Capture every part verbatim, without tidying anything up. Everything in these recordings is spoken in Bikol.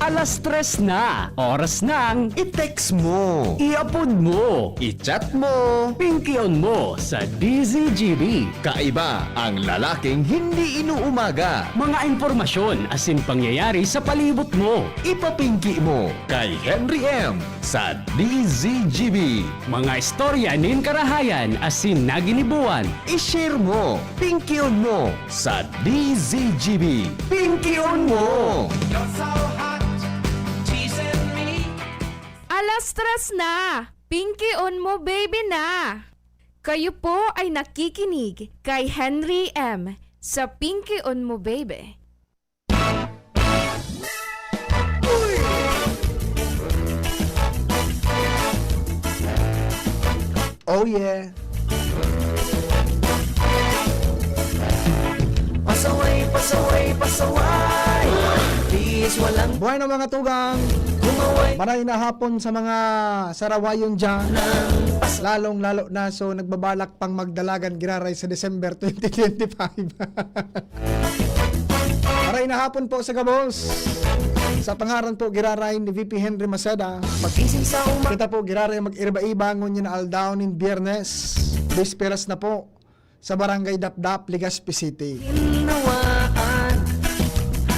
Alas tres na, oras nang i-text mo, i-upload mo, i-chat mo, pingkion mo sa D Z G B. Kaiba ang lalaking hindi inuumaga. Mga impormasyon asin pangyayari sa palibot mo. Ipapingki mo kay Henry M sa D Z G B. Mga istorya nin karahayan asin naginibuan. I-share mo, pingkion mo sa D Z G B. Pingkion mo! You're so hot, teasing me. Alas tres na! Pingkion mo, baby na! Kayo po ay nakikinig kay Henry M sa Pingkion Mo, Baby. Oh yeah. Pasaway, pasaway, pasaway. Please, walang Bueno, mga tugang, kumaway. Maray na hapon sa mga sarawayon dyan. Lalong-lalo na so nagbabalak pang magdalagan giraray sa December twenty twenty-five. Maray na hapon po sa gabos. Sa pangaran po giraray ni V P Henry Maceda. Pagising sa uma- Kita po giraray mag-iriba-iba ngunyan na aldaw nin Biyernes. Bisperas na po sa Barangay Dapdap, Legazpi City. Hinawaan.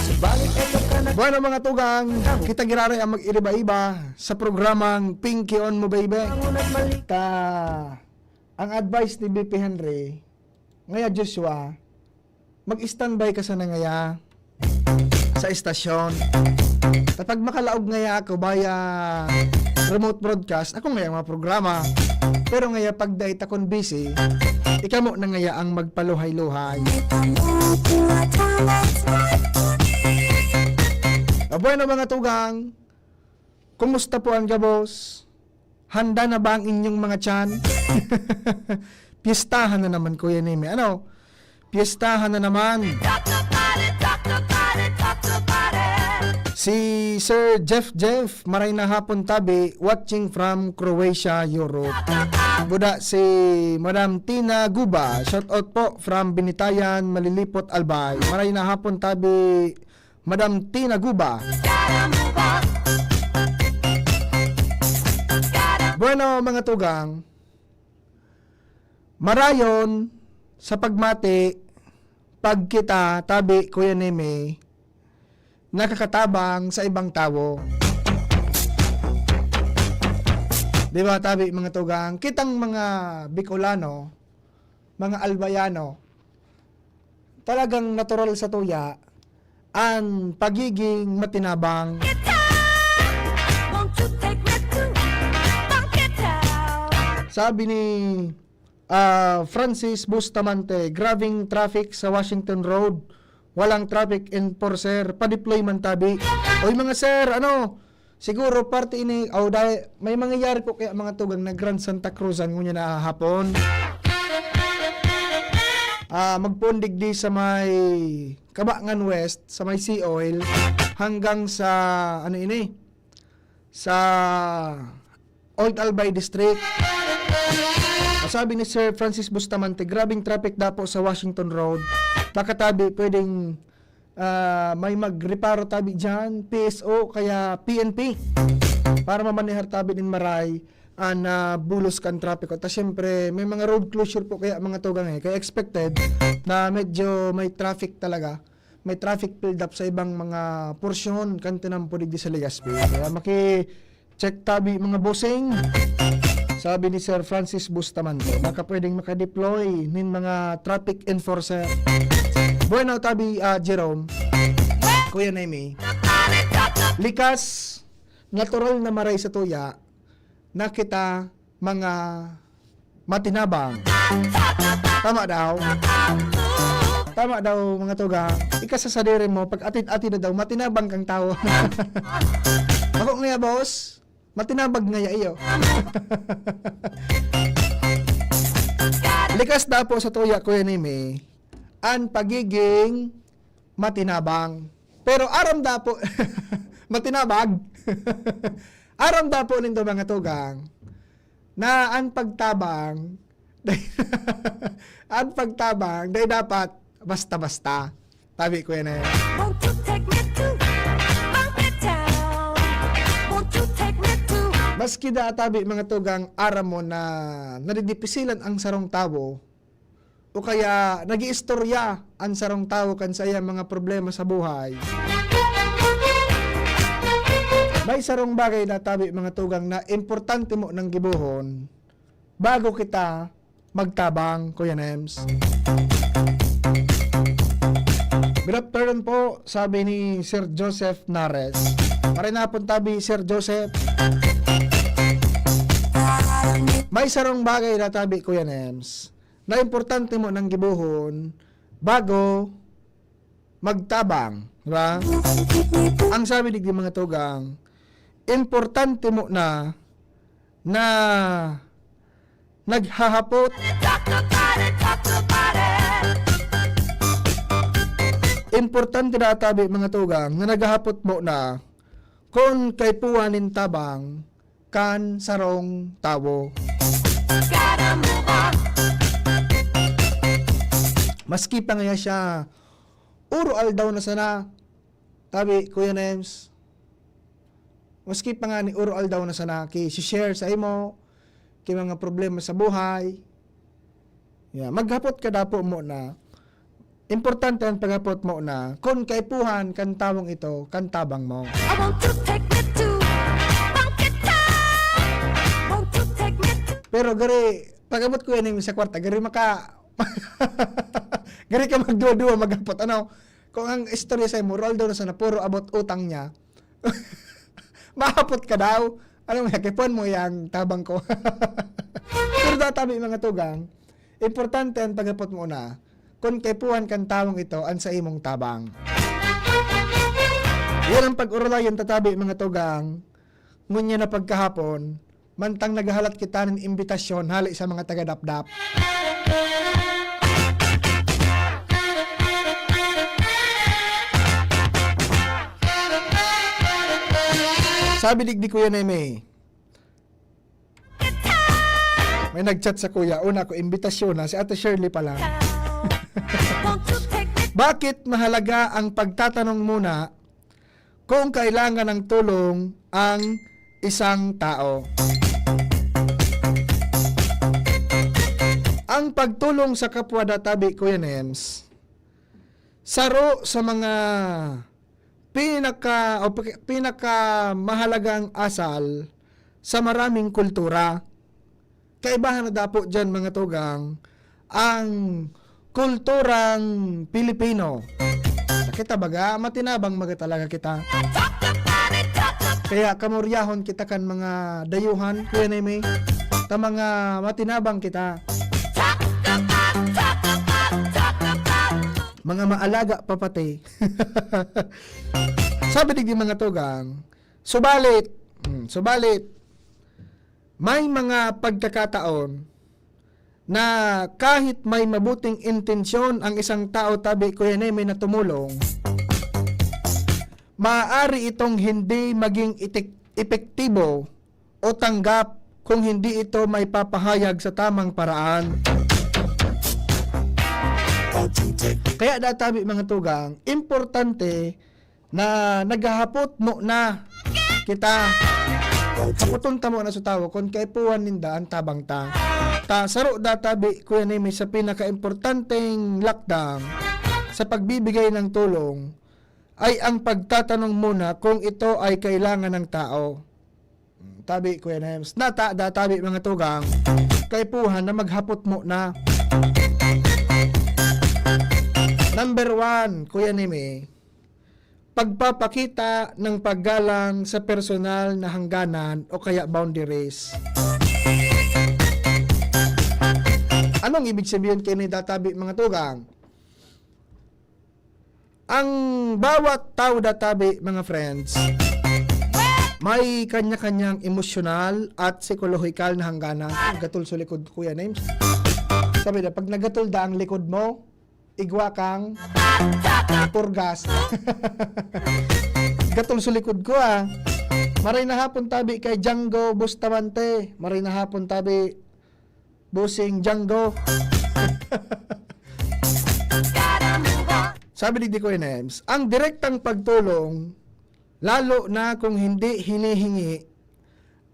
Subalit eto ka na- Bueno, mga tugang, kita giraray ang mag-iriba-iba sa programang Pinky on Mo Baby. Ang unat mali- Ta, ang advice ni V P Henry, ngaya Joshua, mag-standby ka sana ngaya sa estasyon. Kapag makalaog ngaya ako via remote broadcast, ako ngaya ang mga programa. Pero ngaya pag dai ta kun busy, ikamo na ngaya ang magpaluhay-luhay. Ah, bueno, mga tugang, kumusta po ang gabos? Handa na ba ang inyong mga tiyan? Piyestahan na naman, Kuya Neme. Ano? Piyestahan na naman. Si Sir Jeff Jeff, maray na hapon tabi, watching from Croatia, Europe. Buda si Madam Tina Guba, shout out po from Binitayan, Malilipot, Albay. Maray na hapon tabi, Madam Tina Guba. Bueno, mga tugang, marayon sa pagmati, pag kita, tabi, Kuya Neme, nakakatabang sa ibang tawo. Di ba, tabi, mga tugang? Kitang mga Bicolano, mga Albayano, talagang natural sa tuya an pagiging matinabang. Sabi ni, ah, Francis Bustamante, "Grabing traffic sa Washington Road. Walang traffic enforcer. Pa-deploy man tabi." Oy, mga sir, ano, siguro parte ini, o, dahil may mangyayari po kaya, mga tugang, na Grand Santa Cruzan ngunyan na hapon. Ah, magpundig di sa may Cabangan West, sa may Sea Oil, hanggang sa, ano ini, sa Old Albay District. Sabi ni Sir Francis Bustamante, "Grabing traffic dapo sa Washington Road. Baka tabi, pwedeng, ah, may magreparo tabi dyan, P S O, kaya P N P, para mamanehar tabi nin maray an, ah, bulos kan trapiko." Ta siyempre, may mga road closure po kaya, mga tugang, eh. Kaya expected na medyo may traffic talaga. May traffic build-up sa ibang mga porsyon kan tinampo digdi sa Legazpi. Kaya maki-check tabi, mga bossing. Sabi ni Sir Francis Bustamante, baka pwedeng makadeploy nin mga traffic enforcer. Bueno, tabi, ah, Jerome, Kuya Nemi, likas, natural na maray sa tuya na kita mga matinabang. Tama daw. Tama daw, mga tugang. Ika sa sadiri mo, pag atid-atid na daw, matinabang kang tawo. Ako ngaya, boss, matinabag ngaya iyo. Likas daw po sa tuya, Kuya Nimi, ang pagiging matinabang. Pero aram daw po, matinabag. Aram daw po nindo, mga tugang, na ang pagtabang, ang pagtabang, dai dapat basta-basta. Tabi ko yan eh. Won't you take me to Pampita? Ida tabi, mga tugang, aram mo na nadidipisilan ang sarong tawo o kaya nag-iistorya ang sarong tawo kan saiyang mga problema sa buhay. May sarong bagay na tabi, mga tugang, na importante mo nang gibohon bago kita magtabang, Kuya Nems. Good afternoon po, sabi ni Sir Joseph Nares. Maray na hapon tabi, Sir Joseph. May sarong bagay na tabi, Kuya Nems, na importante mo nang gibohon bago magtabang, di ba? Ang sabi digdi, mga tugang, importante mo na, na naghahapot. Importante na tabi, mga tugang, na naghahapot mo na kun kaipuhan nin tabang kan sarong tawo. Maski pa ngaya siya, uro aldaw na sana. Tabi, Kuya Nems, maski pa nga ni uro aldaw na sana, ki-share sa imo, ki mga problema sa buhay. Yeah, maghapot ka dapo mo na. Importante ang paghapot mo na kun kaipuhan kan tawong ito, kan tabang mo. I want to take me to Bangkita. Want to take me to Pero gari, pag-abot ko yan sa kwarta, gari maka, gari ka magduwa-duwa, maghapot. Ano? Kung ang istorya sa imo, Roldo na sana, puro about utang niya, mahapot ka daw. Ano mo, kaipuhan mo yang tabang ko. Pero databi, mga tugang, importante ang paghapot mo na kun kaipuhan kan tawong ito an sa imong tabang. Yan ang pag-urulayan tatabi, mga tugang. Ngunyan na pagkahapon, mantang naghahalat kita nin imbitasyon hali sa mga taga-Dapdap. Sabi digdi, Kuya Neme, may nag-chat sa kuya, una ko, imbitasyon na, si Ate Shirley pala. Bakit mahalaga ang pagtatanong muna kung kailangan ng tulong ang isang tao? Ang pagtulong sa kapwa databi, Kuya Nems, saro sa mga pinaka, o paki-, pinakamahalagang asal sa maraming kultura. Kaibahan na dapo diyan, mga tugang, ang kulturang Pilipino. Kita baga, matinabang baga talaga kita. Kaya kamuryahon kita kan mga dayuhan, Kuya Neme, ta mga matinabang kita. Mga maalaga pa pati. Sabi digdi, mga tugang, subalit, hmm, subalit, may mga pagkakataon na kahit may mabuting intensyon ang isang tao, tabi, Kuya Neme, na tumulong, maaari itong hindi maging itik-, epektibo o tanggap kung hindi ito maipapahayag sa tamang paraan. Kaya databi, mga tugang, importante na naghahapot mo na kita. Hapoton ta mo na sa tawo kun kaipuhan ninda an tabang ta. Ta, saro databi, Kuya Neme, sa pinakaimportanteng lakdang sa pagbibigay ng tulong ay ang pagtatanong muna kung ito ay kailangan ng tao. Tabi, Kuya Nems. Nata, databi, mga tugang, kaipuhan na maghapot mo na. Number one, Kuya Neme, pagpapakita ng paggalang sa personal na hangganan o kaya boundaries. Anong ibig sabihin kaini databi, mga tugang? Ang bawat tao databi, mga friends, may kanya-kanyang emosyonal at psikolohikal na hangganan. Gatol sa likod, Kuya Nems. Sabi na, pag nagatol da ang likod mo, igwa kang purgas. Gatol sa likod ko, ah. Maray na hapon tabi kay Django Bustamante. Maray na hapon tabi, Bossing Django. Sabi ni Dico Inems, ang direktang pagtulong, lalo na kung hindi hinihingi,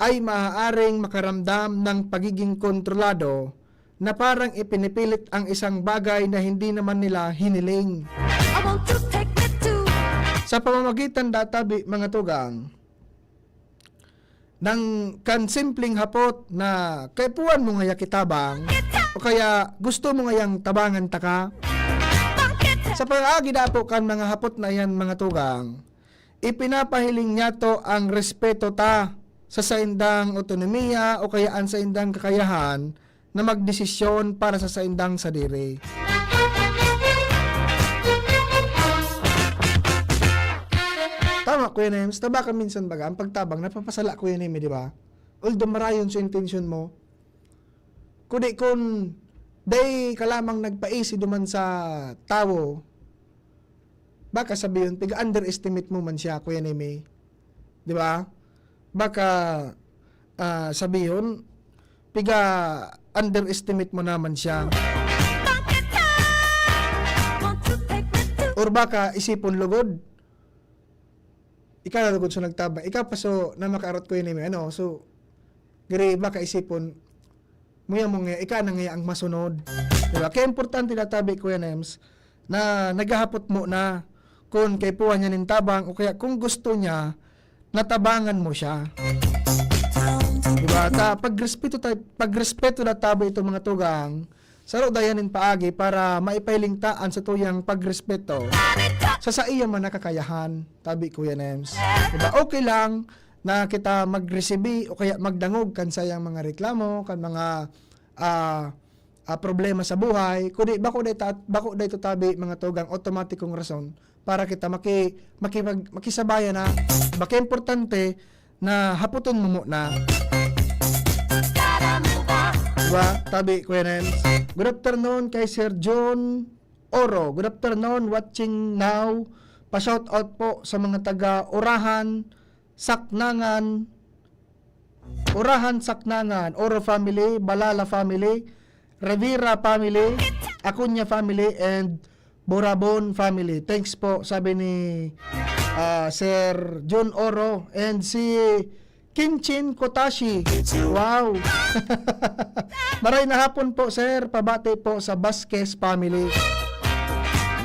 ay maaaring makaramdam ng pagiging kontrolado na parang ipinipilit ang isang bagay na hindi naman nila hiniling. I want to take me to Sa pamamagitan databi, mga tugang, ng kan simpleng hapot na kaipuhan mo ngaya kitabang o kaya gusto mo ngayang tabangan taka. Sa pag-agi dapo kan mga hapot na iyan, mga tugang, ipinapahiling niyato ang respeto ta sa saindang otonomiya o kaya an saindang kakayahan na magdesisyon para sa saindang sadiri. Tama, Kuya Nems. Tabaka minsan baga, ang pagtabang, napapasala, Kuya Nemi, di ba? Although marayon sa intensyon mo, kudi kun dai ka lamang nagpaisi duman sa tawo, baka sabihon, piga-underestimate mo man siya, Kuya Nemi. Di ba? Baka, ah, sabihon, piga-underestimate mo naman siya. Or baka isipon lugod, ika na lugod so nagtabang. Ika pa so na makaarot, Kuya Nemi, ano? So, giri baka isipon, muya mo nga, ika na nga ang masunod. Di ba? Kaya importante na tabi, Kuya Nems, na naghahapot mo na kung kaipuhan niya nin tabang o kaya kung gusto niya, natabangan mo siya. Di ba? Ta, pagrespeto ta-, pagrespeto na tabi itong mga tugang, saro dayan nin paagi para maipahiling ta an satuyang pagrespeto sa saiya man na kakayahan, tabi, Kuya Nems. Di ba? Okay lang na kita magresibi o kaya magdangog kan sayang mga reklamo, kan mga, ah, ah, problema sa buhay, kundi bako dai ta-, bako dai to tabi, mga tugang, otomatikong rason para kita maki-, makipag-, makisabayan na. Baka importante na hapoton mo muna. Diba? Tabi, Kuya Nems. Good afternoon kay Sir John Oro. Good afternoon, watching now. Pa-shout out po sa mga taga Urahan, Saknangan, Urahan, Saknangan, Oro family, Balala family, Rivera family, Acuña family, and Borabon family. Thanks po, sabi ni, ah, Sir John Oro and si Kinchin Kotashi. Wow! Maray na hapon po, sir. Pabati po sa Vasquez family.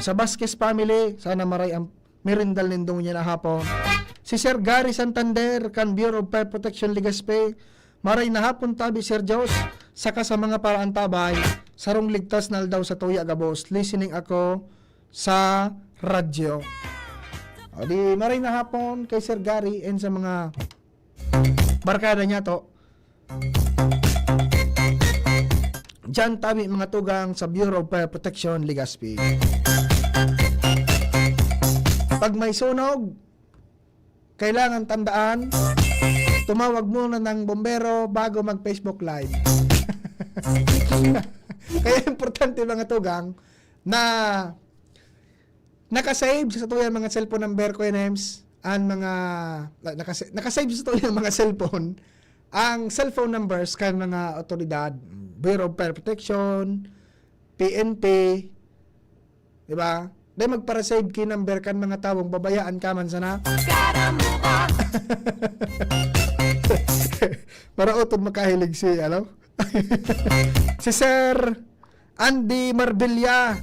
Sa Vasquez family, sana maray ang merindal nindong niya na hapon. Si Sir Gary Santander, kan Bureau of Fire Protection, Legazpi. Maray na hapon tabi, Sir Jos, saka sa mga paraantabay, sarong ligtas na aldaw sa tuya gabos. Listening ako sa radyo. O di, maray na hapon kay Sir Gary and sa mga barkada niya to. Diyan tabi, mga tugang, sa Bureau of Fire Protection, Legazpi. Pag may sunog, kailangan tandaan, tumawag muna ng bombero bago mag-Facebook Live. Kaya importante, mga tugang, na naka-save sa satuyang mga cellphone number, Kuya Nems, ang mga, na-, naka-, naka-save sa satuyang mga cellphone ang cellphone numbers kan mga otoridad, Bureau of Fire Protection, P N P, di ba? Dai magpara-save ki number kan mga tawong babayaan ka man sana. Para utod makahilig si, ano? Si Sir Andy Marbella.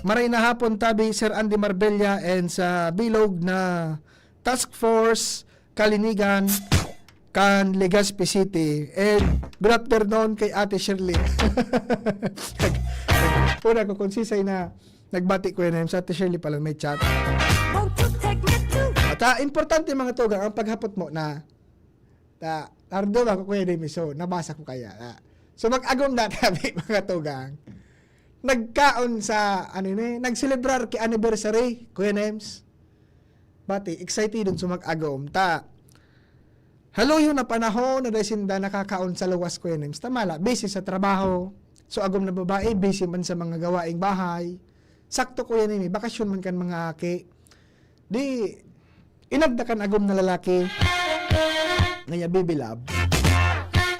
Maray na hapon tabi, Sir Andy Marbella, and sa bilog na Task Force Kalinigan kan Legazpi City. And good afternoon kay Ate Shirley. Una ko kung sisay na nagbati, Kuya Nems, Ate Shirley pala may chat. Won't you take me to At, ah, importante, mga tugang, ang paghapot mo na, ta, ardo ba ko, Kuya Nems, so nabasa ko kaya. Ah. So mag-agom na tabi, mga tugang. Nagkaon sa, ano ni, nagselebrar ki anniversary, Kuya Nems. Bati, excited dun sa mag-agom. Ta, haluyon na panahon na dai sinda nakakaon sa luwas, Kuya Nems. Tama la, busy sa trabaho. So, agom na babae, busy man sa mga gawaing bahay. Sakto, Kuya Nemi, bakasyon man kan mga aki. Di, inagda kan agom na lalaki. Ngaya, baby love.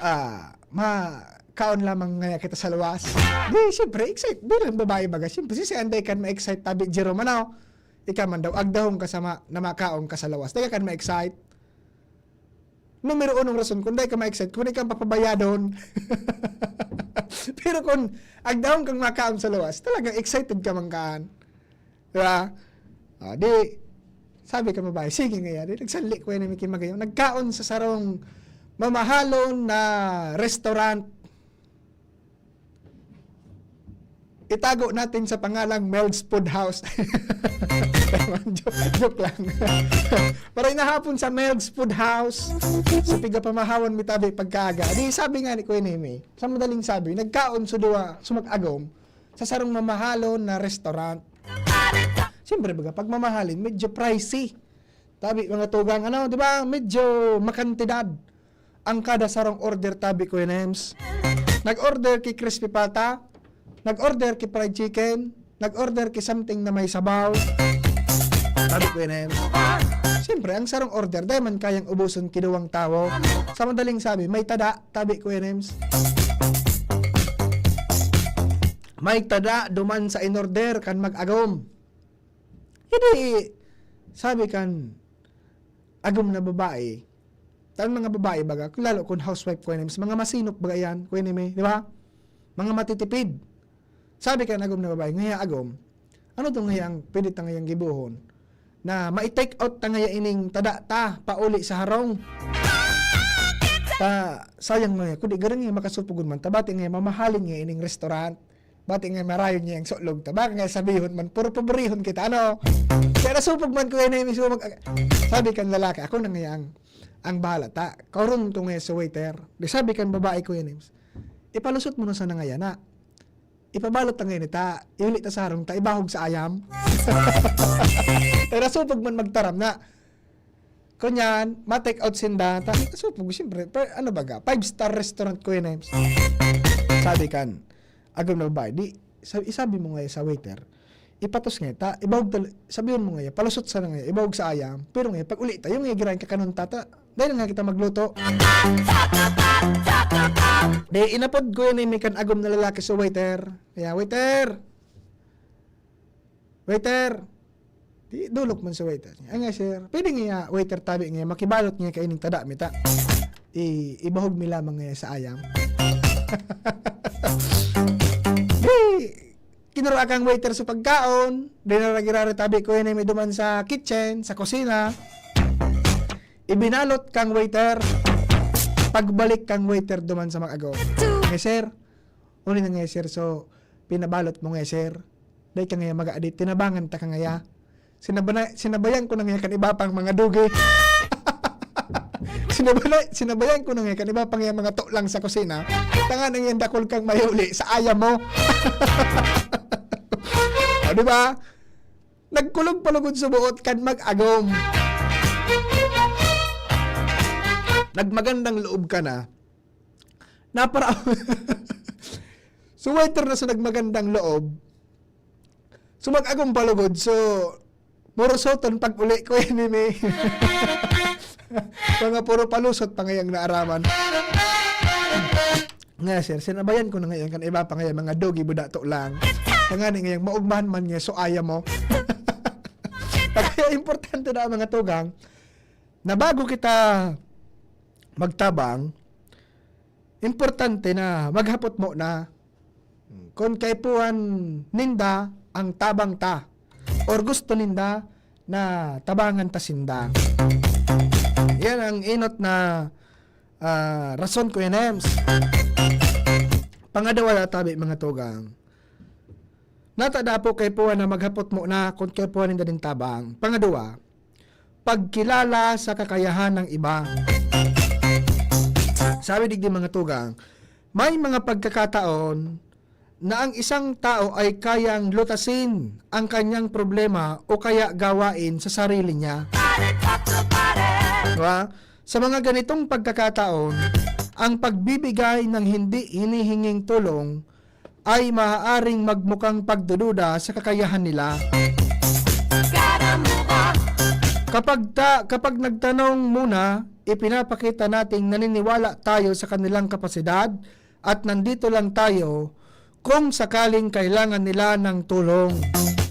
Ah, ma, kaon lamang ngaya kita sa luwas. Di, siyempre, excite. Bilang babae baga, siyempre, si anday kan ma-excite, tabi, Jerome, ano? Ika man daw, agdahon ka sa ma-, na makaon ka sa luwas. Di ka kan ma-excite. Numero unong rason, kung dai ka ma-excite, kung dai ka papabayadon. Pero kung agdahon kang makaon sa luwas, talagang excited ka man kaan. Di ba? Ah, di, sabi ka babae, "Sige nga yan." Di, nagsanli ko yan, may kimagayon. Nagkaon sa sarong mamahalon na restaurant. Itago natin sa pangalang Mel's Food House. joke, joke lang. Pero inahapon sa Mel's Food House, sa pigapamahawan mi tabi pagkaaga. Di sabi nga ni Kuya Neme, sa madaling sabi, nagkaon sa duwa, sumag-agom, sa sarong mamahalon na restaurant. Siyempre, baga, pag mamahalin, medyo pricey. Tabi, mga tugang, ano, di ba? Medyo makantidad ang kada sarong order, tabi, Kuya Nems. Nag-order ki crispy pata, nag-order ki fried chicken, nag-order ki something na may sabaw. Tabi, Kuya Nems. Siyempre, ang sarong order, dai man kayang ubuson ki duwang tawo. Sa madaling sabi, may tada, tabi, Kuya Nems. May tada duman sa in-order kan mag-agom. Hindi, sabi kan agom na babae, tan mga babae baga, lalo kun housewife, Kuya Nems, mga masinop baga yan, Kuya Neme, di ba? Mga matitipid. Sabi kan agom na babae, "Ngaya, agom, ano to ngaya ang pwede ta ngayang gibohon? Na mai-take out ta ngaya ining tada ta, pauli sa harong? Ta, sayang ngaya, kundi garing ngaya makasupugon man ta, bati ngaya mamahalin ngaya ining restaurant." Bati nga marayon niya ang sulog ta. Baka nga sabihon man, puro pobrehon kita, ano? Kaya nasupog man, Kuya Nems, mag-, sabi kan lalaki, "Ako na ngaya ang, ang bahala ta. Kauron ko ngaya sa waiter." Di sabi kan babae, Kuya Nems, "Ipalusot mo na sana ngaya na. Ipabalot na ngayon ita. Iuli ta sa harong ta. Ibahog sa ayam." Kaya nasupog man magtaram na. Kunyan, ma-take out sinda. Ta-, supog, siyempre, per-, ano baga, five-star restaurant, Kuya Nems. Sabi kan, agom na babae, di, sa-, isabi mo nga sa waiter, ipatos nga ta, ibahog tal-, sabihon mo nga, palusot sana nga, ibahog sa ayam, pero nga, pag uli ta, yung nga, girain kakanon ta, ta, dahil nga kita magluto. Di, inapod, Kuya Neme, kan agom na lalaki sa waiter. Kaya, "Waiter! Waiter!" Di, dolok man sa waiter. "Ay nga, sir. Pwede nga, waiter, tabi nga, makibalot nga kaining tada mi ta. I-, ibahog mi lamang nga sa ayam." Di, kinuraan kan waiter sa pagkaon. Di na nagirari tabi, Kuya Neme, duman sa kitchen, sa kusina. Ibinalot kan waiter. Pagbalik kan waiter duman sa mag-agom. "Eh, sir, uni na nga, sir. So, pinabalot mo nga, sir. Dai ka ngaya mag-aadi, tinabangan ta ka ngaya. Sinabana-, sinabayan ko na ngaya kan iba pang mga dugi." Sinabana-, sinabayan ko na ngaya kan iba pang mga tulang sa kusina. Tanganing dakul kang mayuli sa ayam mo. O, di ba? Nagkulog palugod sa buot kan mag-agom. Nagmagandang loob ka na. Napara-, so, waiter na sa nagmagandang loob. So, mag-agom palugod. So, puro soton pag-uli, Kuya Neme. Mga puro palusot pa ngayang naaraman. Nga, sir, sinabayan ko na ngayon kan iba pa ngayon, mga dogi, budato lang. Kaya nga, ngayon, maugmahan man nga, so ayaw mo. Kaya importante na, mga tugang, na bago kita magtabang, importante na maghapot mo na kung kaipuhan ninda ang tabang ta or gusto ninda na tabangan ta sinda. Yan ang enot na, ah, rason, Kuya Nems. Pangadwa na tabi, mga tugang. Nata dapo kaipuhan na maghapot mo na kung kaipuhan ninda nin tabang. Pangadwa, pagkilala sa kakayahan ng iba. Sabi digdi, mga tugang, may mga pagkakataon na ang isang tao ay kayang lutasin ang kanyang problema o kaya gawain sa sarili niya. Diba? Sa mga ganitong pagkakataon, ang pagbibigay ng hindi hinihinging tulong ay maaaring magmukhang pagdududa sa kakayahan nila. Kapag ta-, kapag nagtanong muna, ipinapakita nating naniniwala tayo sa kanilang kapasidad at nandito lang tayo kung sakaling kailangan nila ng tulong.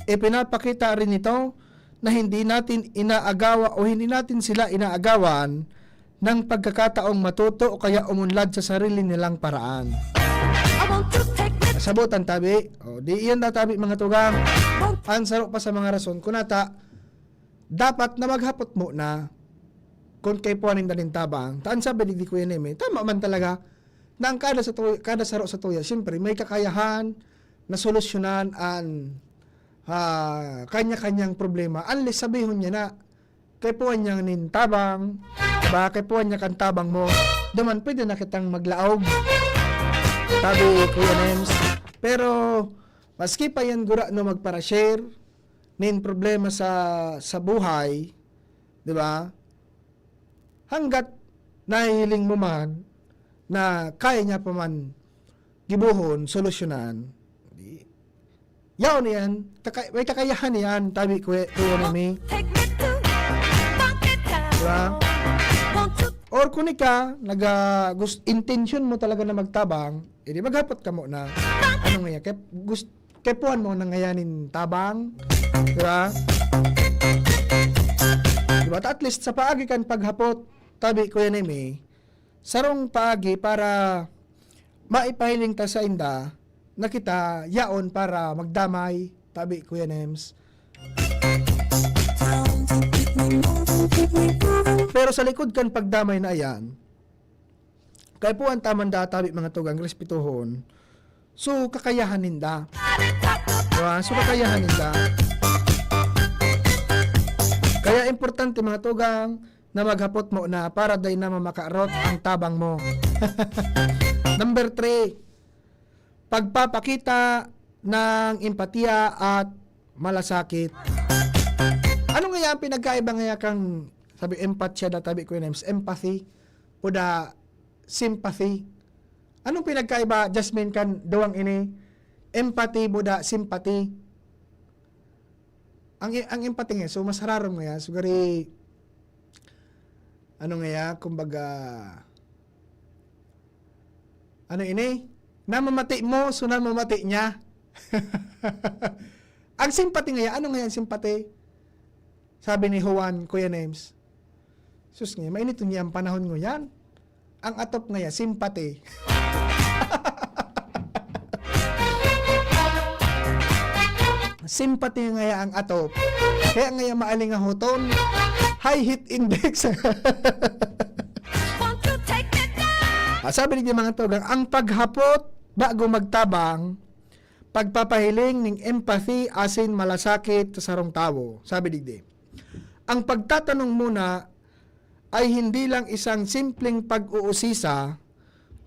Ipinapakita rin ito na hindi natin inaagawa o hindi natin sila inaagawan ng pagkakataong matuto o kaya umunlad sa sarili nilang paraan. Sabotan tabi. O, di iyan na tabi, mga tugang. Ang saro pa sa mga rason, kunata, dapat na maghapot mo na kung kaipuhan ninda nin tabang. Taan sabi ni Kuya Neme, tama man talaga na ang kada sa tuya, kada saro sa tuya, siyempre, may kakayahan na solusyonan an, ah, kanya-kanyang problema. Unless sabihon niya na, kaipuhan niya nin tabang, ba, kaipuhan niya kan tabang mo, duman pwede na kitang maglaog. Sabi Kuya Nems. Pero, maski pa yan gura no magpara-share nin problema sa, sa buhay, di ba? Hanggat nahihiling mo man na kaya niya pa man gibohon, solusyonan, di, yaon na yan. Kaka-, may kakayahan na yan, tabi, Kuya, Kuya Nemi. Di ba? Or kung ika, naga-, gust-, intention mo talaga na magtabang, edi maghapot ka muna. Ano nga yan? Kaya gust-, kaipuhan mo na ngayanin tabang, di ba? Di ba? At least sa paagi kan paghapot, tabi, Kuya Nemi, sarong paagi para maipahiling ta sainda na kita yaon para magdamay, tabi, Kuya Nems. Pero sa likod kan pagdamay na yan, kaipuhan ta man da, tabi, mga tugang, respetuhon. So, kakayahan ninda. Diba? So, kakayahan ninda. Kaya importante, mga tugang, na maghapot mo na para dai na mamakarot ang tabang mo. Number three, pagpapakita ng empatiya at malasakit. Ano nga yan, pinagkaiba nga yan kang, sabi, empathya da, tabi, Kuya Nems, empathy, o da sympathy? Anong pinagkaiba, Jasmine, kan duwang ini? Empathy, o da sympathy? Ang, ang empathy nga, so, mas hararom nga yan. So, gari, ano nga yan, kumbaga, ano ini? Namamati mo, so namamati niya. Ang sympathy nga yan, ano nga yan, sympathy? Sabi ni Juan, Kuya Nems, "Sus nga, mainit nga ang panahon ngayan. Ang atop ngaya, sympathy." Sympathy ngaya ang atop. Kaya ngaya maalingahoton, high heat index. Ah, sabi ni mga tugang, ang paghapot bago magtabang, pagpapahiling ning empathy asin malasakit sa sarong tawo. Sabi digdi, ang pagtatanong muna ay hindi lang isang simpleng pag-uusisa,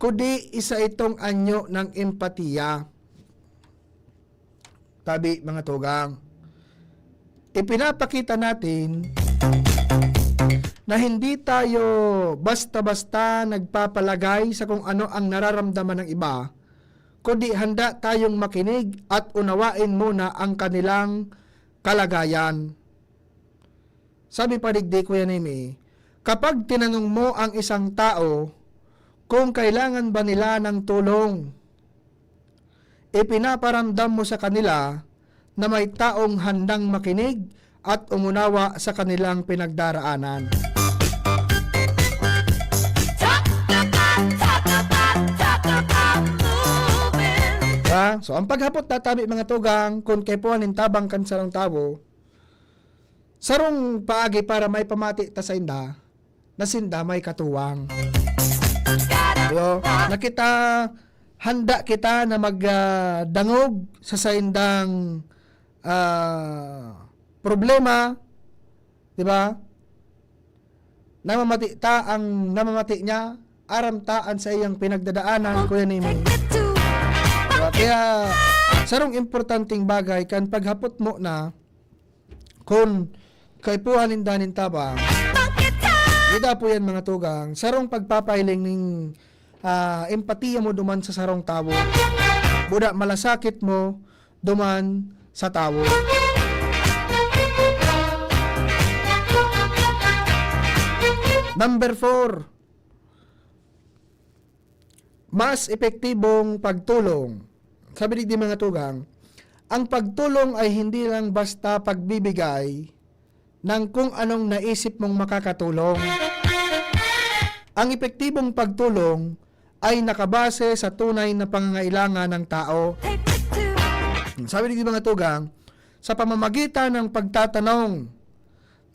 kundi isa itong anyo ng empatiya. Tabi, mga tugang, ipinapakita natin na hindi tayo basta-basta nagpapalagay sa kung ano ang nararamdaman ng iba, kundi handa tayong makinig at unawain muna ang kanilang kalagayan. Sabi pa digdi, Kuya Nemi, kapag tinanong mo ang isang tao kung kailangan ba nila ng tulong, ipinaparamdam mo sa kanila na may taong handang makinig at umunawa sa kanilang pinagdaraanan. Ha? So, ang paghapot, tatabi, mga tugang, kung kaipuhan nin tabang kan sarong tawo, sarong paagi para maipamati ta sainda na sinda may katuwang. Yo, na kita, handa kita na mag, ah, dangog sa saindang, ah, problema, di ba? Namamati ta ang namamati niya, aram ta an saiyang pinagdadaanan, Kuya Nemi. Di ba? Kaya, sarong importanteng bagay kan paghapot mo na kun kaipuhan ninda nin tabang. Ida po yan, mga tugang, sarong pagpapahiling ning, ah, empatiya mo duman sa sarong tawo. Buda malasakit mo duman sa tawo. Number four, mas epektibong pagtulong. Sabi digdi, mga tugang, ang pagtulong ay hindi lang basta pagbibigay ng kung anong naisip mong makakatulong. Ang epektibong pagtulong ay nakabase sa tunay na pangangailangan ng tao. Sabi ni mga tugang, sa pamamagitan ng pagtatanong,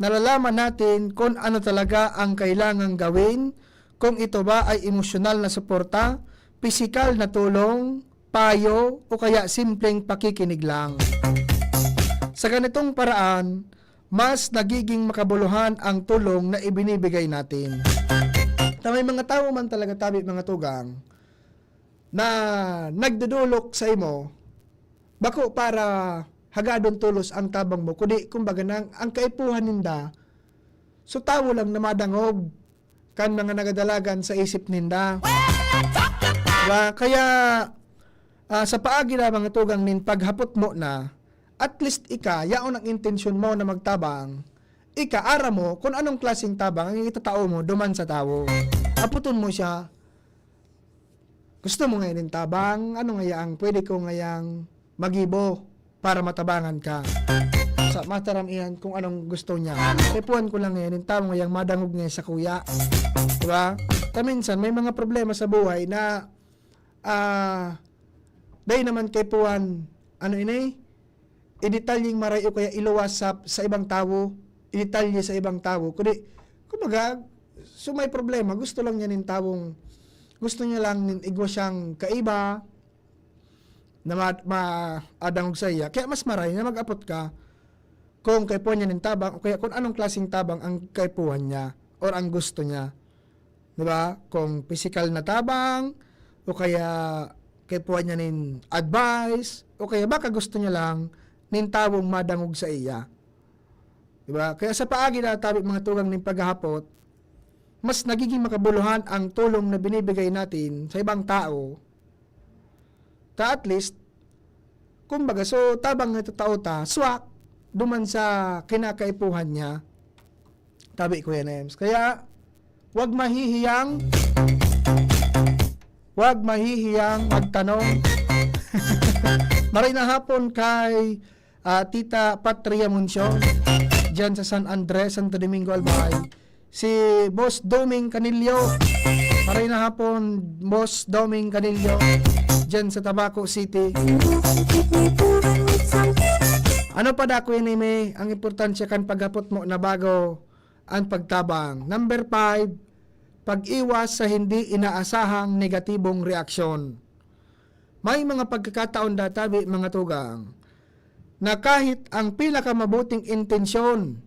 nalalaman natin kung ano talaga ang kailangang gawin, kung ito ba ay emosyonal na suporta, pisikal na tulong, payo, o kaya simpleng pakikinig lang. Sa ganitong paraan, mas nagiging makabuluhan ang tulong na ibinibigay natin. Na may mga tawo man talaga, tabi, mga tugang, na nagdodolok sa imo, bako para hagadon tolos ang tabang mo, kundi kumbaga nang ang kaipuhan ninda, so tawo lang na madangog kan mga nagadalagan sa isip ninda. Diba? Kaya, ah, sa paagi na mga tugang nin paghapot mo na, at least ika, yaon ang intensyon mo na magtabang, ika, aram mo kung anong klaseng tabang ang itatao mo duman sa tawo. Aputon mo siya, "Gusto mo ngayon nin tabang? Ano ngaya ang pwede ko ngayang magibo para matabangan ka?" Sa mataram iyan kung anong gusto niya. Kaipuhan ko lang ngayon nin tabang ngayang madangog ngayon sa kuya. Diba? Ta minsan, may mga problema sa buhay na, ah, dahil naman kaipuhan, ano ini? Idetalyeng maray o kaya iluwas sa, sa ibang tawo, idetalye sa ibang tawo. Kundi, kumbaga, so may problema, gusto lang niya nin tawong, gusto niya lang nin igwa siyang kaiba na ma-, maadangog sa iya. Kaya mas maray na mag-apot ka kung kaipuhan niya nin tabang o kaya kung anong klaseng tabang ang kaipuhan niya or ang gusto niya. Di ba? Kung pisikal na tabang, o kaya kaipuhan niya nin advice, o kaya baka gusto niya lang nin tawong madangog sa iya. Di ba? Kaya sa paagi na tabi mga tugang nin paghahapot, mas nagiging makabuluhan ang tulong na binibigay natin sa ibang tao. Ta at least, kumbaga, so, tabang na tao ta, swak, duman sa kinakaipuhan niya. Tabi, Kuya Nems. Kaya, wag mahihiyang, wag mahihiyang magtanong. Maray na hapon kay, ah, Tita Patria Muncion, dyan sa San Andres, Santo Domingo, Albay. Si Boss Doming Canillo. Maray na hapon, Boss Doming Canillo, dyan sa Tabaco City. Ano pa da, Kuya Neme, ang importansya kan paghapot mo na bago ang pagtabang? Number five, pag-iwas sa hindi inaasahang negatibong reaksyon. May mga pagkakataon databi, mga tugang, na kahit ang pinakamabuting intensyon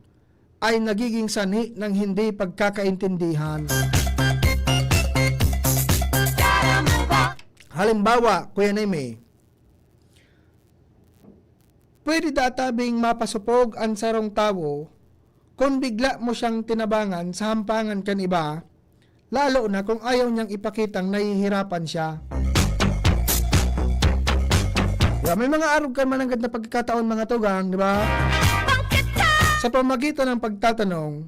ay nagiging sanhi ng hindi pagkakaintindihan. Halimbawa, Kuya Neme, pwede databing mapasupog ang sarong tawo kung bigla mo siyang tinabangan sa hampangan kan iba, lalo na kung ayaw niyang ipakitang nahihirapan siya. Diba? May mga arog kan mananggad na pagkakataon, mga tugang, di ba? Sa pamagitan ng pagtatanong,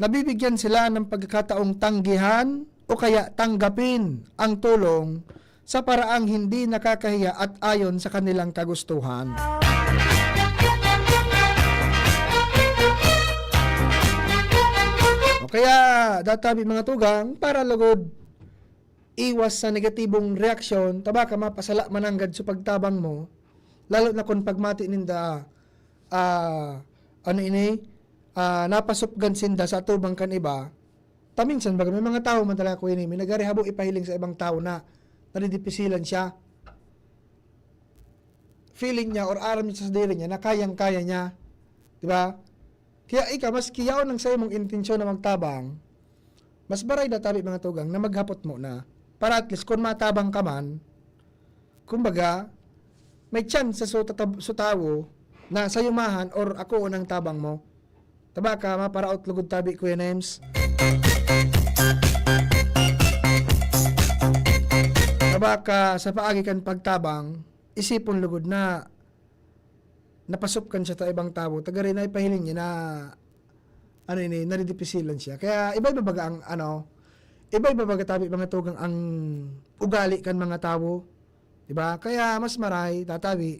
nabibigyan sila ng pagkakataong tanggihan o kaya tanggapin ang tulong sa paraang hindi nakakahiya at ayon sa kanilang kagustuhan. O kaya, databi mga tugang, para lugod iwas sa negatibong reaksyon, ta baka mapasala mananggad sa pagtabang mo, lalo na kung pagmati ninda, ah, ano ini, ah, napasupgan sinda sa atubang kan iba. Ta minsan, baga, may mga tawo man talaga, Kuya Neme, nagari habo ipahiling sa ibang tawo na nadidipisilan siya. Feeling niya or aram niya sa sadiri niya na kayang-kaya niya. Di ba? Kaya ika, maski yaon ang saimong intensyon na magtabang, mas baray na tabi, mga tugang, na maghapot mo na. Para at least, kung matabang ka man, kumbaga, may chance sa, so, tatab-, so tawo na sayumahan or akoon ang tabang mo. Ta baka maparaot lugod tabi, Kuya Nems. Ta baka sa paagi kan pagtabang, isipon lugod na napasupgan siya ta ibang tawo, ta gari na ipahiling niya na, ano ini, nadidipisilan siya. Kaya iba-iba baga ang, ano, iba-iba baga tabi, mga tugang, ang ugali kan mga tawo. Di ba? Kaya mas maray, tatabi,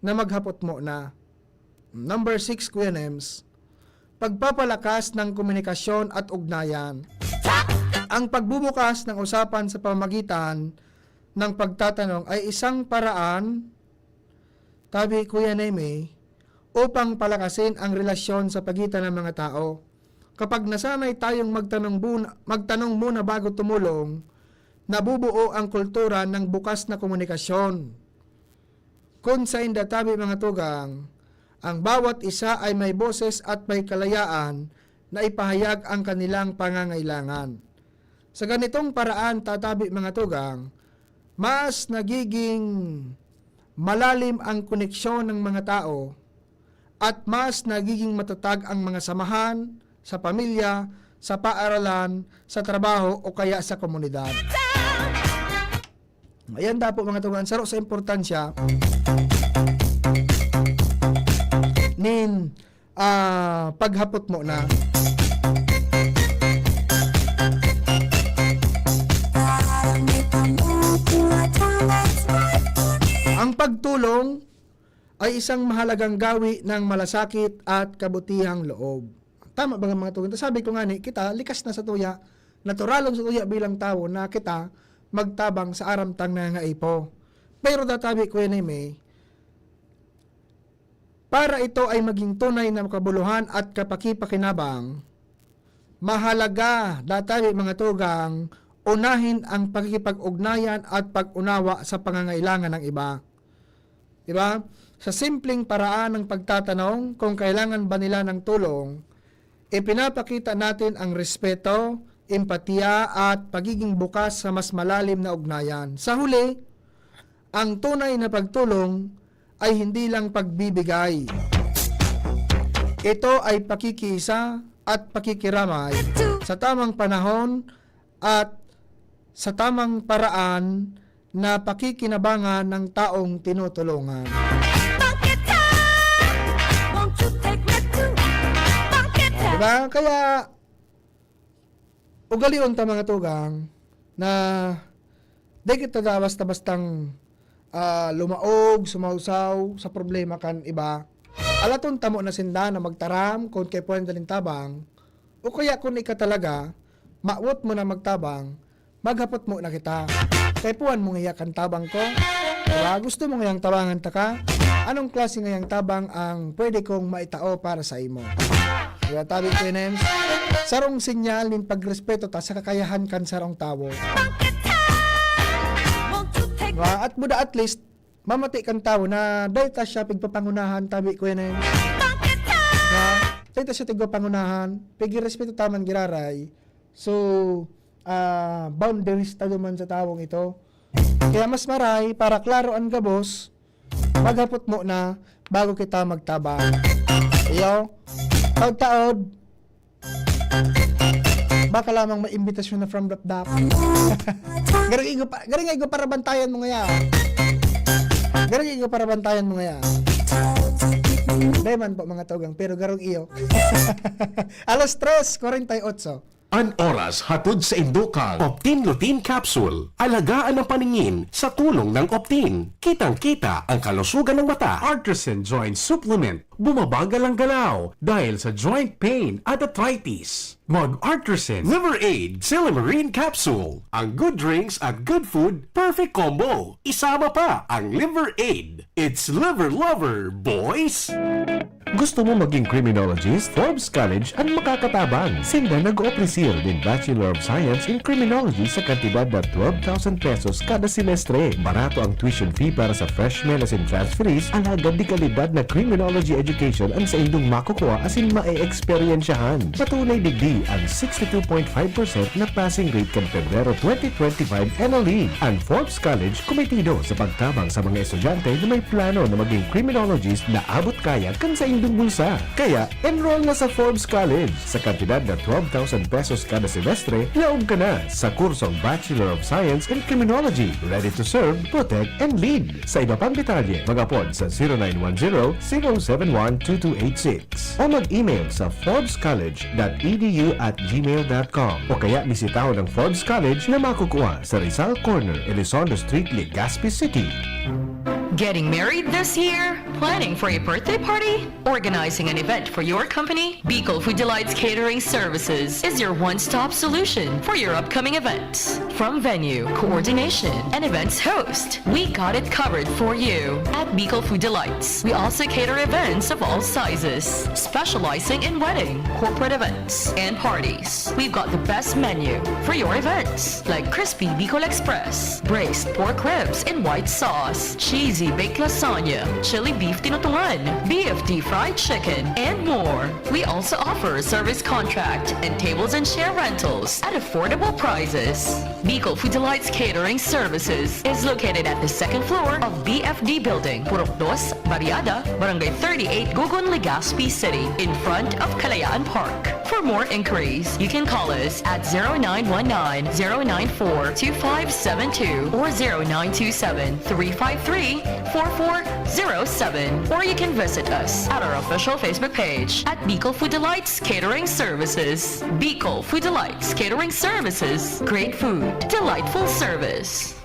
na maghapot mo na. Number six, Kuya Nems, pagpapalakas ng komunikasyon at ugnayan. Ang pagbubukas ng usapan sa pamamagitan ng pagtatanong ay isang paraan, tabi Kuya Neme, upang palakasin ang relasyon sa pagitan ng mga tao. Kapag nasanay tayong magtanong bun-, magtanong muna bago tumulong, nabubuo ang kultura ng bukas na komunikasyon. Kun sainda tabi, mga tugang, ang bawat isa ay may boses at may kalayaan na ipahayag ang kanilang pangangailangan. Sa ganitong paraan, tatabi, mga tugang, mas nagiging malalim ang koneksyon ng mga tao at mas nagiging matatag ang mga samahan sa pamilya, sa paaralan, sa trabaho o kaya sa komunidad. Ayan dapo, mga tugang, saro sa importansya nin, ah, paghapot mo na. Ang pagtulong ay isang mahalagang gawi ng malasakit at kabutihang loob. Tama ba, mga tugang? Sabi ko nga ni, kita, likas na sa tuya, naturalon sa tuya bilang tawo na kita magtabang sa aram tang nangangaipo. Pero tatabi ko yan, eh, may, para ito ay maging tunay na kabuluhan at kapakipakinabang, mahalaga, databi, mga tugang, unahin ang pakikipag-ugnayan at pag-unawa sa pangangailangan ng iba. Di ba? Sa simpleng paraan ng pagtatanong kung kailangan ba nila ng tulong, ipinapakita natin ang respeto, empatiya, at pagiging bukas sa mas malalim na ugnayan. Sa huli, ang tunay na pagtulong ay hindi lang pagbibigay. Ito ay pakikiisa at pakikiramay sa tamang panahon at sa tamang paraan na pakikinabangan ng taong tinutulungan. Bangketa! Won't you take me to Bangketa? Diba? Kaya, ugalion ta, mga tugang, na di kita da basta-bastang, ah, lumaog, sumawsaw sa problema kan iba. Alaton tamo na sinda na magtaram kun kaipuhan ta nin tabang, o kaya kun ika talaga, mawot mo na magtabang, maghapot mo na kita. Kaipuhan mo ngaya kan tabang ko? Diba? Gusto mo ngayang tabangan taka? Anong klase ngayang tabang ang pwede kong maitao para sa imo? Diba, tabi ko, Nems? Sarong sinyal nin pagrespeto ta sa kakayahan kan sarong tawo. Diba? At muda at least, mamati kan tawo na dai ta siya pigpapangunahan, tabi ko yan, eh. Na, dai ta siya tigpapangunahan, pigrespeto ta man giraray. So, ah, boundaries ta duman sa tawong ito. Kaya mas maray, para klaro an gabos, maghapot mo na bago kita magtabang. Iyo, taod-taod, baka lamang may imbitasyon na from Dapdap. Garing igo pa, garing igo parabantayan mo ngaya. Garing igo parabantayan mo ngaya. Dai man po, mga tugang, pero garong iyo. Alas tres kwarenta y otso. An oras hatod saindo kan Optin Lutein Capsule. Alagaan ang paningin sa tulong ng Optin. Kitang-kita ang kalusugan ng mata. Artisan Joint Supplement. Bumabagal ang galaw dahil sa joint pain at arthritis. Mag Artisan Liver Aid Silymarin Capsule. Ang good drinks at good food, perfect combo. Isama pa ang Liver Aid. It's Liver Lover, boys! Gusto mo maging criminologist? Forbes College an makakatabang. Sinda nag-opresil nin Bachelor of Science in Criminology sa kantidad na twelve thousand pesos kada semestre. Barato ang tuition fee para sa freshmen asin transferees, alagad de kalidad na criminology education an saindong makukua asin maeeksperyensyahan. Patunay digdi an sixty-two point five percent na passing rate kan Pebrero twenty twenty-five N L E. An Forbes College kumitido sa pagtabang sa mga estudyante na may plano na maging criminologist na abot kaya kan saindong bulsa. Kaya, enroll na sa Forbes College. Sa kantidad na twelve thousand pesos kada semestre, laog ka na sa kursong Bachelor of Science in Criminology. Ready to serve, protect, and lead. Sa iba pang detalye, mag-apod sa zero nine one zero, zero seven one, two two eight six o mag-email sa forbes college dot e d u at gmail dot com o kaya bisitahon ang Forbes College na makukua sa Rizal Corner, Elizondo Street, Legazpi City. Getting married this year? Planning for a birthday party? Organizing an event for your company? Bicol Food Delights Catering Services is your one-stop solution for your upcoming events. From venue, coordination, and events host, we got it covered for you. At Bicol Food Delights, we also cater events of all sizes, specializing in wedding, corporate events, and parties. We've got the best menu for your events, like crispy Bicol Express, braised pork ribs in white sauce, cheesy baked lasagna, chili beef tinutungan, B F D fried chicken, and more. We also offer service contract and tables and chair rentals at affordable prices. Bicol Food Delights Catering Services is located at the second floor of B F D Building, Purok Dos, Barriada, Barangay thirty-eight, Gogon, Legazpi City, in front of Kalayaan Park. For more inquiries, you can call us at zero nine one nine, zero nine four, two five seven two or zero nine two seven, three five three, four four zero seven, or you can visit us at our official Facebook page at Bicol Food Delights Catering Services. Bicol Food Delights Catering Services. Great food, delightful service.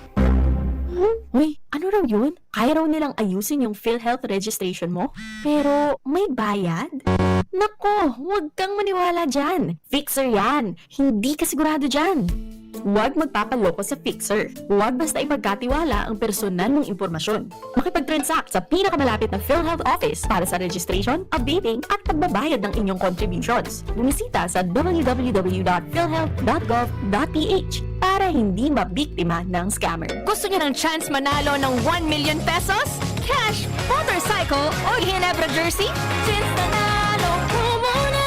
Uy, ano raw yun? Kaya raw nilang ayusin yung PhilHealth registration mo? Pero may bayad? Nako, huwag kang maniwala dyan. Fixer yan. Hindi ka sigurado dyan. Huwag magpapaloko sa fixer. Huwag basta ipagkatiwala ang personal mong impormasyon. Makipag-transact sa pinakamalapit na PhilHealth office para sa registration, updating, at pagbabayad ng inyong contributions. Bumisita sa w w w dot philhealth dot gov dot p h para hindi mabiktima ng scammer. Gusto niyo ng chance manalo ng one million pesos? Cash, motorcycle, o Ginebra jersey? Chance Nanalo ka muna!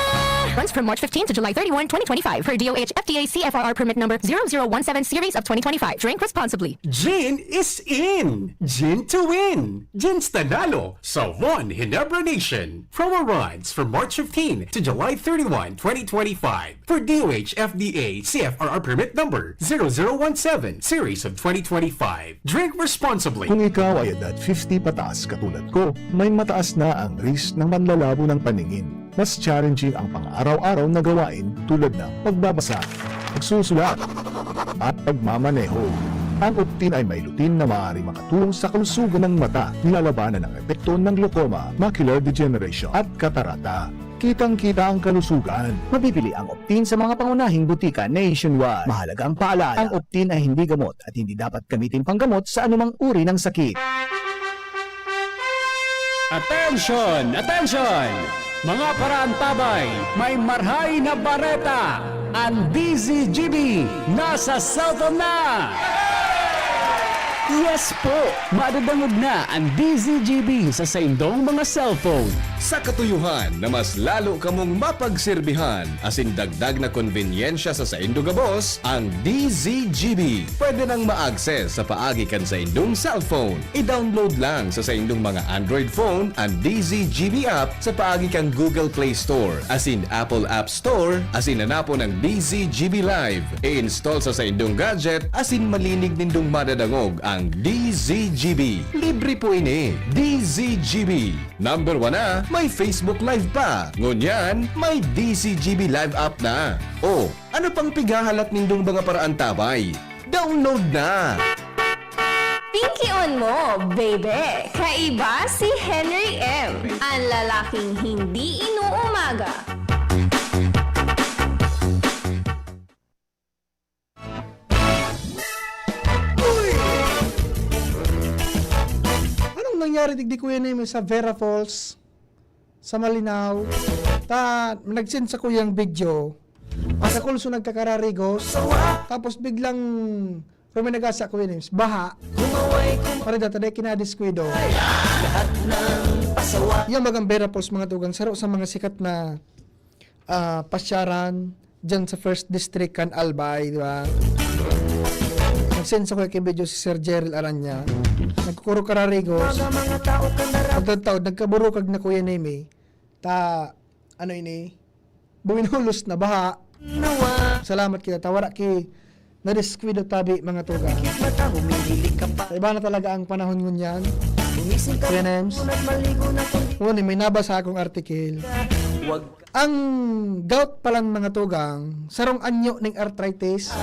Runs from March fifteen to July thirty-one, twenty twenty-five, per D O H F T A C F R R permit number zero zero one seven series of twenty twenty-five. Drink responsibly. Gin is in! Gin to win! Gin Nanalo sa One Ginebra Nation. Promo runs from March fifteen to July thirty-one, twenty twenty-five. For D O H F D A C F R R permit number zero zero one seven series of twenty twenty-five. Drink responsibly. Kung ikaw ay edad fifty pataas katulad ko, may mataas na ang risk ng panlalabo ng paningin. Mas challenging ang pang-araw-araw na gawain tulad ng pagbabasa, pagsusulat, at pagmamaneho. Ang Optin ay may lutein na maaaring makatulong sa kalusugan ng mata, nilalabanan ang epekto ng glaucoma, macular degeneration, at katarata. Kitang-kita ang kalusugan. Mabibili ang Optin sa mga pangunahing butika nationwide. Mahalaga ang paalala, ang Optin ay hindi gamot at hindi dapat gamitin panggamot sa anumang uri ng sakit. Attention! Attention! Mga paraantabay, may marhay na bareta! Ang D Z G B nasa cellphone na! Yes po! Madadangog na ang D Z G B sa saindong mga cellphone. Sa katuyohan na mas lalo kamong mapagserbihan asin dagdag na konbenyensya sa saindo gabos, ang D Z G B pwede nang ma-access sa paagi kan saindong cellphone. I-download lang sa saindong mga Android phone an D Z G B app sa paagi kan Google Play Store asin Apple App Store asin hanapon ang D Z G B Live. I-install sa saindong gadget asin malinig nindong madadangog ang D Z G B. Libre po ini. D Z G B. Number one na, may Facebook Live pa. Ngunyan, may D Z G B Live app na. O, ano pang pighahalat nindong mga paraantabay? Download na! Pinkion mo, baby! Kaiba si Henry M, ang lalaking hindi inuumaga. Anong nangyari digdi, Kuya Neme, sa Vera Falls, sa Malinao? Ta, nag-send sa kuyang video. Sa kulso nagkakararigos. Tapos biglang ruminagasa, Kuya Nems. Baha. Pare, data dahil kinadiskuido. Yung bagang Vera Falls, mga tugang, saro sa mga sikat na ah, pasyaran dyan sa First District kan Albay, di ba? Nag-send sa kuya kay video si Sir Jerry Aranya. Nagkukuro kararigos. Pagkataod, nagkaburukag na, Kuya Neme. Ta, ano ini? Buminulos na baha. Salamat kita. Ta wara ki nadiskuido tabi, mga tugang. Sa iba na talaga ang panahon ngunyan. Kuya Nems. Ngunit may nabasa akong article. Ang gout palan, mga tugang, sarong anyo ning arthritis.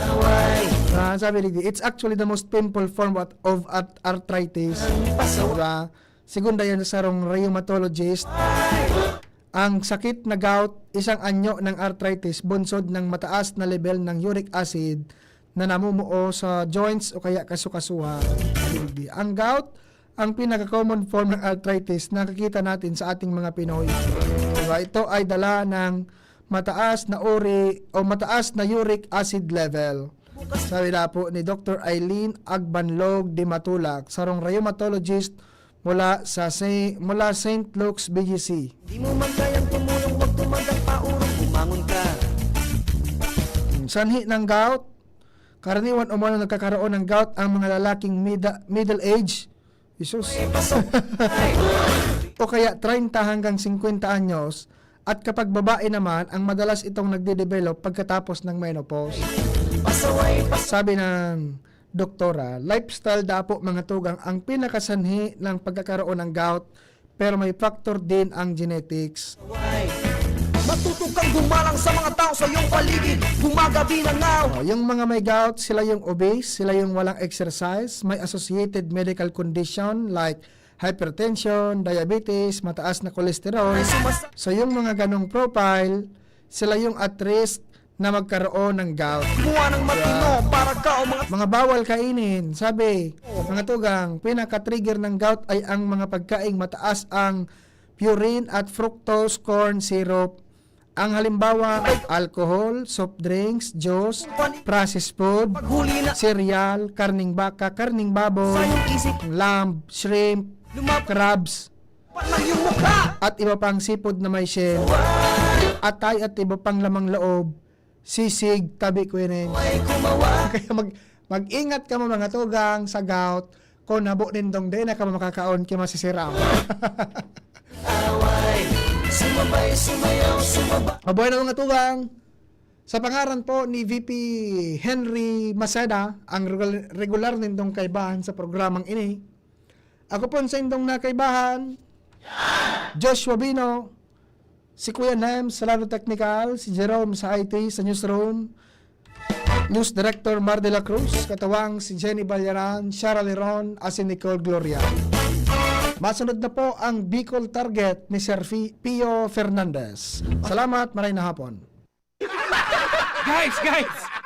Ah, sabi digdi, it's actually the most painful form of, of at-, arthritis. Diba? Segun dayon sa sarong rheumatologist, ang sakit na gout, isang anyo ng arthritis, bunsod ng mataas na level ng uric acid na namumuo sa joints o kaya kasukasuhan. Ang gout, ang pinaka-common form ng arthritis na nakikita natin sa ating mga Pinoy. Diba? Ito ay dala ng mataas na uri o mataas na uric acid level. Sabi na po ni Doktor Eileen Agbanlog de Matulak, sarong rheumatologist mula sa Sa-, mula Saint Luke's B G C. Di mo man kayang tumulong, wag tumandang paurong, bumangon ka. Sanhi ng gout, karaniwan umano nagkakaroon ng gout ang mga lalaking mida-, middle age. Jesus. O kaya treinta hanggang singkwenta anyos, at kapag babae naman, ang madalas itong nagde-develop pagkatapos ng menopause. Sabi ng doktora, lifestyle daw po, mga tugang, ang pinakasanhi ng pagkakaroon ng gout, pero may factor din ang genetics. Matuto kang gumalang sa mga tao sa iyong paligid. Gumagabi na nga. Oh, yung mga may gout, sila yung obese, sila yung walang exercise, may associated medical condition like hypertension, diabetes, mataas na cholesterol. Ay, sumas- So, yung mga ganong profile, sila yung at risk na magkaroon ng gout. Kumuha ng matino para ka o mga Mga bawal kainin, sabi, mga tugang, pinaka-trigger ng gout ay ang mga pagkaing mataas ang purine at fructose corn syrup. Ang halimbawa, alcohol, soft drinks, juice, processed food, Paghuli na cereal, karning baka, karning baboy, sa iyong isip. Lamb, shrimp, Lumap- crabs, Panang yung mukha. At iba pang seafood na may shell. Atay at iba pang lamang loob, sisig, tabi, quinine. Ay, kumawa. Kaya mag-, mag-ingat kamo, mga tugang, sa gout. Kung habo nindong dai na kamo makakaon, kaya masisira. Away, sumabay, sumayaw, sumaba- Mabuhay na, mga tugang. Sa pangaran po ni V P Henry Maceda, ang regular, regular nindong kaibahan sa programang ini, ako po sa indong nakaibahan, Joshua Bino, si Kuya Nem sa Lado Technical, si Jerome sa I T, sa newsroom, News Director Mar de la Cruz, katuwang si Jenny Ballaran, Shara Leron, at si Nicole Gloria. Masunod na po ang Bicol Target ni Sir Fi-, Pio Fernandez. Salamat, maray na hapon. Guys, guys!